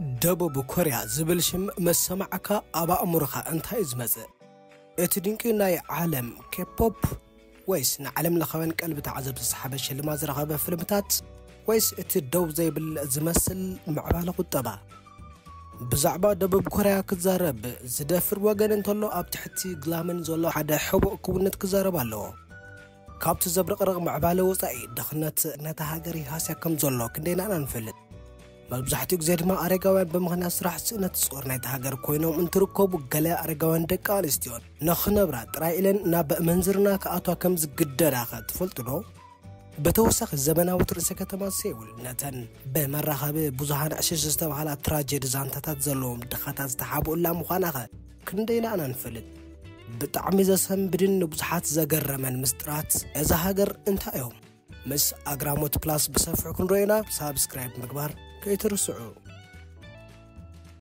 ደቡብ ኮርያ ዝብል ሽም ምስ ሰማዕካ ኣብ ኣእምሮኻ እንታይ እዩ ዝመጽእ? እቲ ድንቂ ናይ ዓለም ኬፖፕ፣ ወይስ ንዓለም ለኻውያን ቀልቢ ተዓዘብቲ ዝሰሓበ ሽልማት ዝረኸበ ፊልምታት፣ ወይስ እቲ ደው ዘይብል ዝመስል ምዕባለ ቁጠባ? ብዛዕባ ደቡብ ኮርያ ክዛረብ ዝደፍር ወገን እንተሎ፣ ኣብ ትሕቲ ግላምን ዘሎ ሓደ ሕቡእ ክውንነት ክዛረብ ኣለዎ። ካብቲ ዘብረቕርቕ ምዕባለ ወጻኢ፣ ድኽነት ነታ ሃገር ይሃስያ ከም ዘሎ ክንደይና ኢና ንፈልጥ። መብዛሕትኡ ግዜ ድማ ኣረጋውያን ብምኽንያት ስራሕ ስእነት ጾር ናይቲ ሃገር ኮይኖም እንትርከቡ፣ ገለ ኣረጋውያን ደቂ ኣንስትዮን ንኽነብራ ጥራይ ኢለን ናብ ምንዝርና ክኣትዋ ከም ዝግደዳኸ ትፈልጡ ዶ? ብተወሳኺ፣ ዘመናዊት ርእሰ ከተማ ሴውል ነተን ብመራኸቢ ብዙሃን ዕሽሽ ዝተባህላ ትራጀዲ ዛንታታት ዘለዎም ድኻታት ዝተሓብኡላ ምዃናኸ ክንደይና ኢና ንፈልጥ? ብጣዕሚ ዘሰንብድን ንብዙሓት ዘገረመን ምስጢራት እዛ ሃገር እንታይ እዮም? ምስ ኣግራሞት ፕላስ ብሰፊሑ ክንሪኦ ኢና። ሳብስክራይብ ምግባር ከይትርስዑ።